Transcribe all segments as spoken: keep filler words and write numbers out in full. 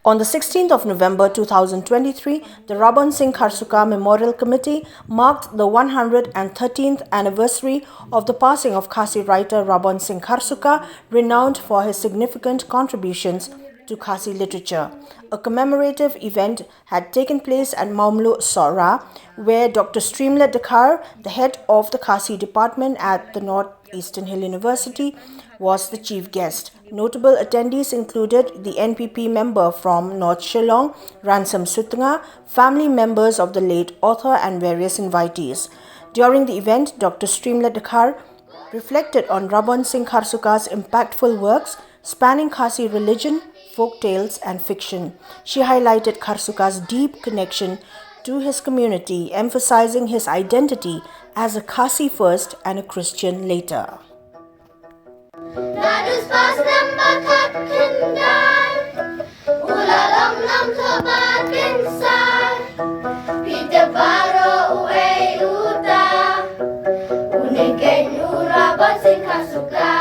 On the sixteenth of November two thousand twenty-three, the Rabon Singh Kharsuka Memorial Committee marked the one hundred thirteenth anniversary of the passing of Khasi writer Rabon Singh Kharsuka, renowned for his significant contributions to Khasi literature. A commemorative event had taken place at Mawmluh, Sohra, where Doctor Streamlet Dkhar, the head of the Khasi department at the North Eastern Hill University, was the chief guest. Notable attendees included the N P P member from North Shillong, Ransom Sutnga, family members of the late author, and various invitees. During the event, Doctor Streamlet Dkhar reflected on Rabon Singh Kharsuka's impactful works spanning Khasi religion, folk tales, and fiction. She highlighted Kharsuka's deep connection to his community, emphasizing his identity as a Khasi first and a Christian later. Naduh spah snem ba khat khyndai, u la long nongthoh bad kynsai. Phi tip baroh uei uta, u nongkeiñ u Rabon Singh Kharsuka.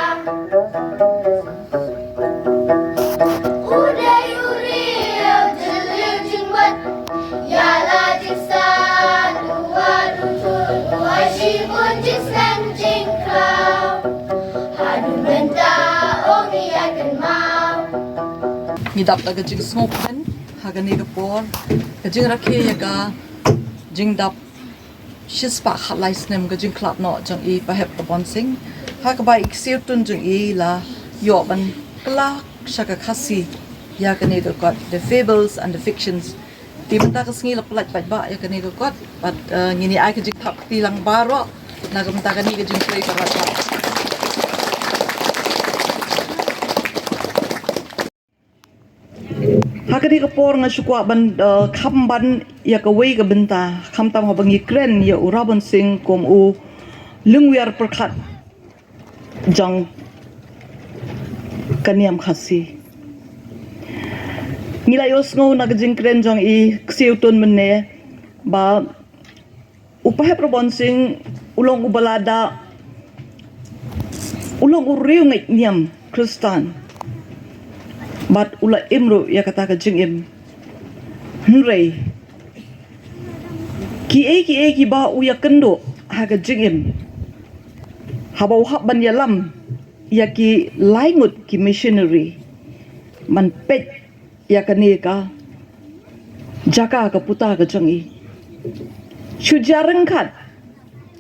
U dei u riew jylliew jingwad, ïa la jingstad u wad u thut, u ai shibun jingsneng jingkhraw. Haduh mynta ong ïa kynmaw. Ngi dap da ka jingsngewkmen ha kane ka por, ka jingrakhe ïa ka jingdap shispah khatlai snem ka jingkhlad noh jong i Pahep Rabon Singh. Ha kaba i ksiewtun jong i la ïoh ban kylla sha ka Khasi ïa kane ka kot, The Fables and the Fictions. Te mynta ka sngi la pyllait paidbah ïa kane ka kot, bad, eh, ngin ïa ai ka jingthap kti lang baroh na ka bynta kane ka jingtrei ka radbah. Ha kane ka por nga shu kwah ban, eh, kham ban ïa kawei ka bynta, khamtam haba ngi kren ïa u Rabon Singh kum u lyngwiar pyrkhat jong ka niam Khasi. Ngi la ïohsngew na ka jingkren jong i ksiewtun mynne ba u Pahep Rabon Singh u long uba la da, u long u riewngeit niam Khristan, bad u la im ruh ïa kata ka jingim. Hynrei kiei kiei kiba u ïakynduh ha ka jingim, haba u hap ban ïalam ïa ki lai ngut ki missionary ban peit ïa kane ka jaka ka puta ka jong i. Shu jia ryngkat,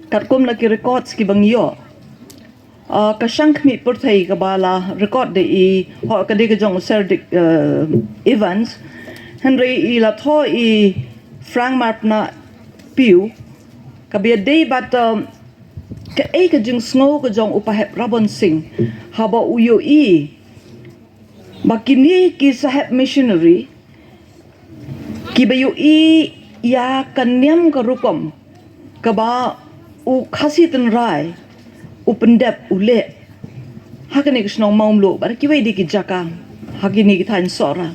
katkum na ki records kiba ngi ïoh, ah, ka shang khmih pyrthei kaba la record da i, ho, ka dei ka jong u Sir Dick, eh, Evans. Hynrei i la thoh i Frank Marpna Pugh, kaba ïadei bad, eh, kaei ka jingsngew ka jong u Pahep Rabon Singh haba u ïohi ba kine ki sahep missionary kiba ïohi ïa ka niam ka rukom kaba u Khasi tynrai u pyndep u leh ha kane ka shnong Mawmluh bad kiwei de ki jaka ha kine ki thaiñ Sohra.